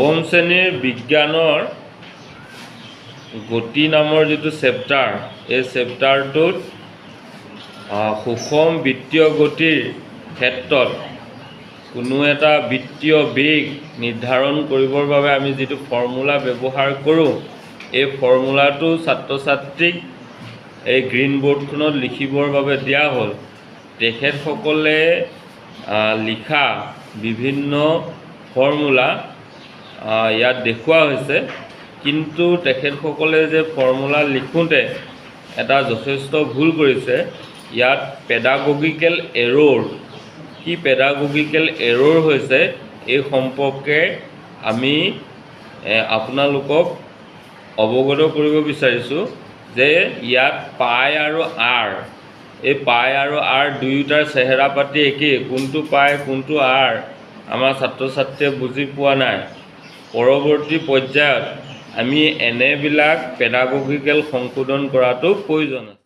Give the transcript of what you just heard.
নৱম শ্ৰেণীৰ বিজ্ঞানৰ গতি নামৰ যিটো চেপ্টাৰ, এই চেপ্টাৰটোত সুষম বৃত্তীয় গতিৰ ক্ষেত্ৰত কোনো এটা বৃত্তীয় বেগ নিৰ্ধাৰণ কৰিবৰ বাবে আমি যিটো ফৰ্মুলা ব্যৱহাৰ কৰোঁ, এই ফৰ্মুলাটো ছাত্ৰ ছাত্ৰীক এই গ্ৰীণ বৰ্ডখনত লিখিবৰ বাবে দিয়া হ'ল। তেখেতসকলে লিখা বিভিন্ন ফৰ্মুলা ইয়াত দেখুওৱা হৈছে, কিন্তু তেখেতসকলে যে ফৰ্মুলা লিখোঁতে এটা যথেষ্ট ভুল কৰিছে। ইয়াত পেডাগগিকেল এৰ'ৰ কি, পেডাগগিকেল এৰ'ৰ হৈছে, এই সম্পৰ্কে আমি আপোনালোকক অৱগত কৰিব বিচাৰিছোঁ যে ইয়াত পাই আৰু আৰ, এই পাই আৰু আৰ দুয়োটাৰ চেহেৰা পাতি একেই। কোনটো পাই, কোনটো আৰ, আমাৰ ছাত্ৰ ছাত্ৰীয়ে বুজি পোৱা নাই। পৰৱৰ্তী পৰ্যায়ত আমি এনেবিলাক পেডাগগিকেল সংশোধন কৰাটো প্ৰয়োজন আছে।